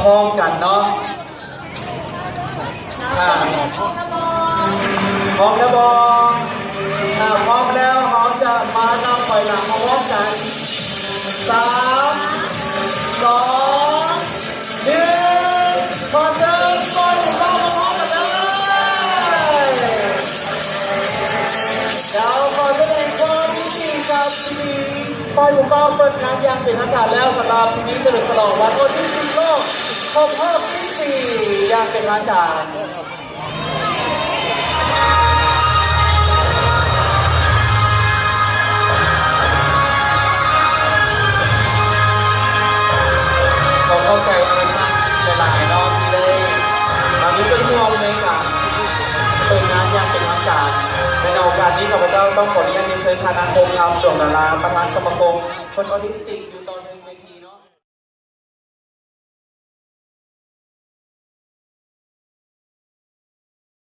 ພ້ອມກັນເນາະ. ອ່າ ພ້ອມແລ້ວບໍ່? ຖ້າພ້ອມແລ້ວ ເຮົາຈະມານັບຖອຍຫຼັງພ້ອມກັນ ສາມ ສອງ ໜຶ່ງ ຂໍເຊີນທຸກຄົນເຂົ້າມາພ້ອມກັນເລີຍ. ດຽວຂໍສະແດງຄວາມຍິນດີກັບພິທີ ໄຟປູກເປົ້າເປີດງານຢ່າງເປັນທາງການແລ້ວ ສຳລັບພິທີສະເຫຼີມສະຫຼອງວັນໂອທິສຕິກໂລກຄົບຮອບສິບປີຢ່າງເປັນທາງການ. ຂໍຂອບໃຈອາຈານຫຼາຍໆເນາະ ທີ່ໄດ້ມາມີສ່ວນຮ່ວມໃນການເປີດງານຢ່າງເປັນທາງການ. ໃນໂອກາດນີ້ ຂ້າພະເຈົ້າຕ້ອງຂໍອະນຸຍາດຮຽນເຊີນທ່ານນາງ ໂຄງຄຳ ດວງດາລາ ປະທານສະມາຄົມຄົນອອທິສຕິກ ຢູ່ຕໍ່ໜຶ່ງເວທີ.